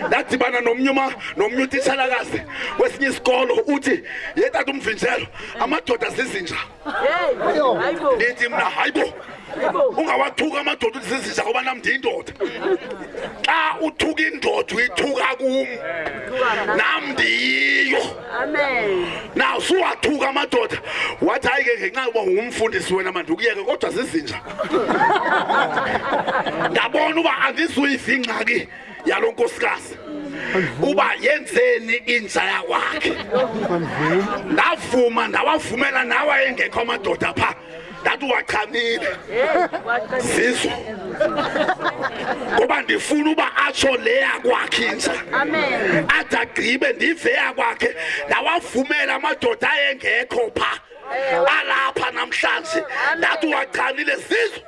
Ndadibana nomnye uma nomnye utitshalakazi kwesinye isikolo, uthi, "Ye tata umvinjelo, amadoda zizinja." Ndithi mna, "Hayibo, ungawathuka amadoda uthi zizinja, ngoba nam ndiyindoda. Xa uthuka indoda uyithuka kum, nam ndiyiyo." Now suwathuka amadoda. Wathi, "Hayi ke, ngenxa yokuba ungumfundisi wena mandikuyeke, kodwa zizinja." Ndabona uba andizuyiva ingxaki yalo nkosikazi uba yenzeni inja yakwakhe. Ndavuma, ndawavumela nawe ayengekho amadoda phaa. Ndathi wachanile zizo, ngoba ndifuna uba atsho le yakwakhe inja, athi agqibe ndive yakwakhe. Ndawavumela amadoda ayengekho phaa alapha namhlanje. Ndathi wachanile zizo.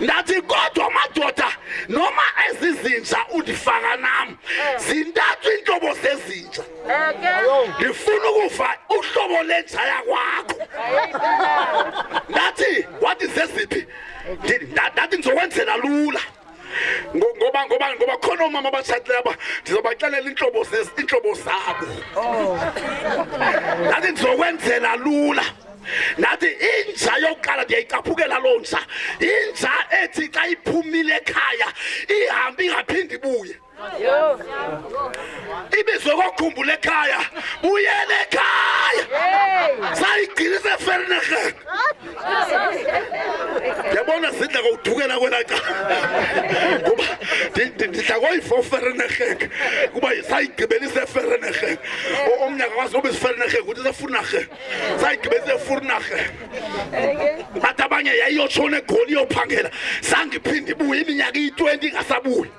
Ndathi kodwa amadoda noma ezizinja undifaka nam, zintathu iintlobo zezinja. Ndifuna ukuva uhlobo lenja yakwakho. Ndathi, wathi zeziphi? Ndathi ndizokwenzela lula, ngoba khona oomama abatshatileyo aba ndizobaxelela iintlobo zabo. Ndathi ndizokwenzela lula. Ndathi inja yokuqala ndiyayicaphukela loo nja, inja ethi xa iphumile ekhaya ihambe ingaphindi ibuye. Ibizwe kokhumbula ekhaya, buyele ekhaya, sayigcina iseVereeniging. Yabona, zidla ngokudukela kwelaa cala, kuba ndidla koyiva uVereeniging, kuba sayigqibela iseVereeniging. Omnye akakwazi noba isiVereeniging, uthi iseFurnarhe. Sayigqibela iseFurnarhe. Bathi abanye yayiyotshona eGoli iyophangela, zange iphinde ibuye, iminyaka iyi-20 ingasabuyi.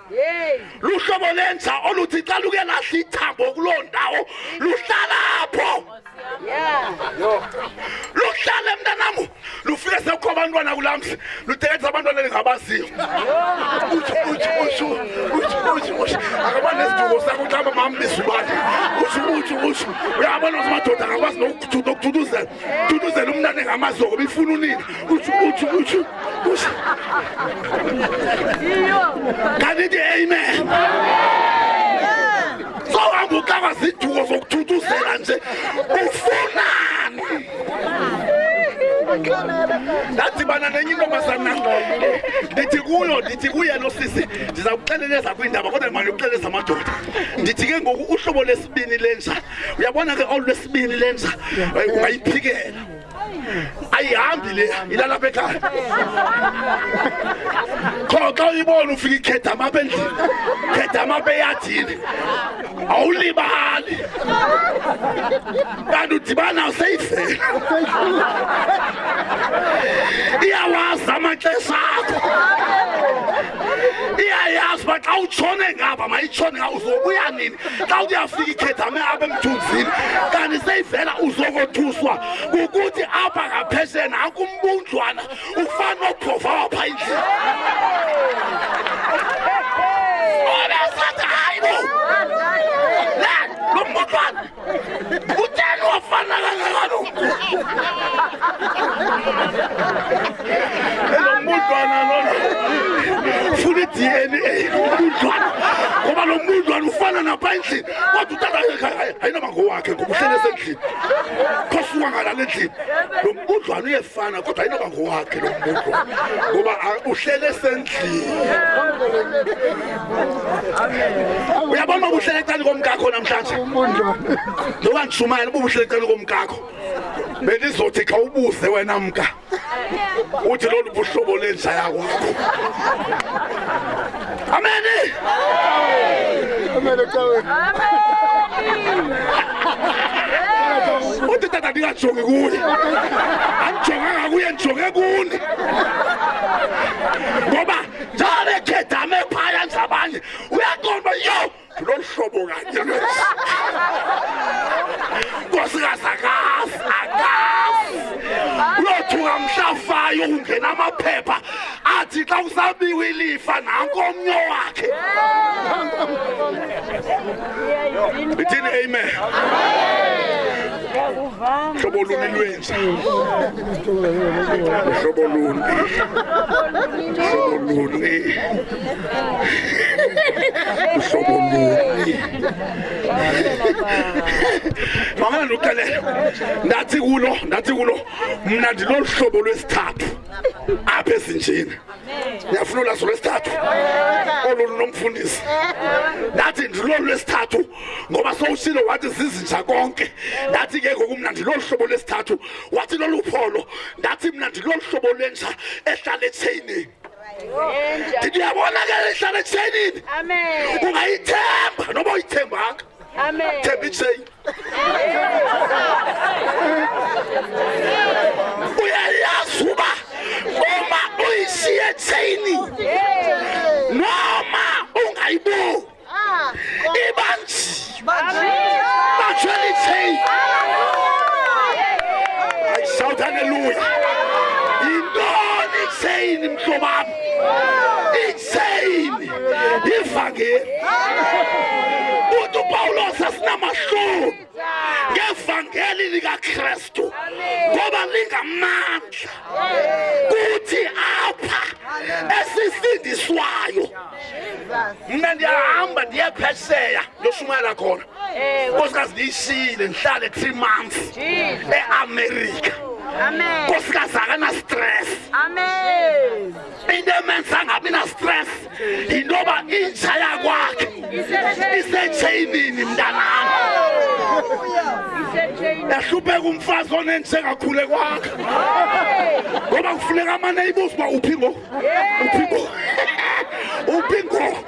Luhlobo lenja oluthi xa luke lahla ithambo kuloo ndawo luhlala apho, luhlale mntanam, lufike sekukho abantwana kulaa mzi, luteketisa abantwana elingabaziyo. Utsho, utsho, utsho, utsho, utsho, utsho, akaba nesiduko sakho mhlawumbi mambiza ubani. Utsho, utsho, utsho. Uyabona ukuthi amadoda akakwazi nokuthuthuzela thuthuzela umntana engamaziyo ngoba ifuna unina. Utsho, utsho, utsho, utsho. Kanti amen. Sohamba uxakwa ziduko zokuthuthuzela nje, ufunani? Ndadibana nenye intombazana, ndithi kuyo, ndithi kuye lo sisi, "Ndiza kuxeleleza kwiindaba, kodwa ndimane ukuxeleza amadoda." Ndithi ke ngoku uhlobo lesibini lenja, uyabona ke, olu lwesibini lenja ungayiphikela, ayihambi le, ilala apha ekhaya. Qho xa uyibona ufika ikhedama apha endlini, khedama apha eyadini, awulibali, kanti udibana useyivela, iyawazi amaxesha akho, iyayazi uba xa utshone ngapha mayitshone nga, uzobuya nini. Xa uyafika ikhedame apha emthunzini, kanti seyivela, uzokothuswa kukuthi apha ngaphesheya nanku umbundlwana ufana nophova wapha endlini. Obesathi, "Hayi bo, le lo mbundlwana utheni wafana kangaka nomntu?" Elo mbundlwana lona funa i-DNA lo mbundlwana, ngoba lo mbundlwana ufana napha endlini, kodwa utata ayinoba ngowakhe ngoba uhlele esendlini, khosuka ngalala endlini. Lo mbundlwana uyefana, kodwa ayinoba ngowakhe lo mbundlwana ngoba uhlele esendlini. Uyabona uba uhlele ecaleni komkakho namhlanje, noba ndishumayela, uba uhlele ecaleni komkakho, bendizothi xa ubuze wena mka, uthi lolu buhlobo lenja yakwakho. Ameni. Amen, cawe. Uthi, "Tata, ndingajongi kuye." Andijonganga kuye, ndijonge kuni, ngoba njalo ekhedame phaya njabanye uyaqonda uba yo, lolu hlobo kanye lwesi. Nkosikazi akazi, akazi, uyothuka mhlafayo kungena amaphepha athi xa kusabiwa ilifa nanko omnye wakhe. Ithini amen? Hlobo luni lwenja? Hlobo luni? Hlobo luni? Uhlobo luni? Mamela ndikuxelele, ndathi kulo mna ndilolu hlobo lwesithathu apha ezinjeni. Ndiyafuna ulazo lwesithathu olu lunomfundisi. Ndathi ndilolu lwesithathu ngoba sowushilo wathi zizinja konke. Ndathi ke ngoku mna ndilolu hlobo lwesithathu. Wathi lolu pholo. Ndathi mna ndilolu hlobo lwenja ehlala etsheyinini. Ndithi uyabona ke ehlala etsheyinini, ungayithemba noba uyithembanga. Themba itsheyini. Uyayazi uba uma uyishiye etsheyinini noma ungayiboni ibanjiwe, bathwele itsheyini. I shout hallelujah. Yintoni itsheyini, mhlobam? Itsheyini ivangeli. Uthi uPawulos asinamahloni ngevangeli likaKristu ngoba lingamandla kuthi apha esisindiswayo. Mna ndiyahamba ndiye phesheya ndiyoshumayela khona, nkosikazi ndiyishiyile, ndihlale 3 months eAmerika. Nkosikazi akana-stress. Into emenza angabi na-stress yintoba inja yakwakhe isetsheyinini. Mntanam, yahlupheka umfazi onenje kakhule kwakhe ngoba kufuneka amane ibuza uba uphi ngoku, uphi ngoku, uphi ngoku.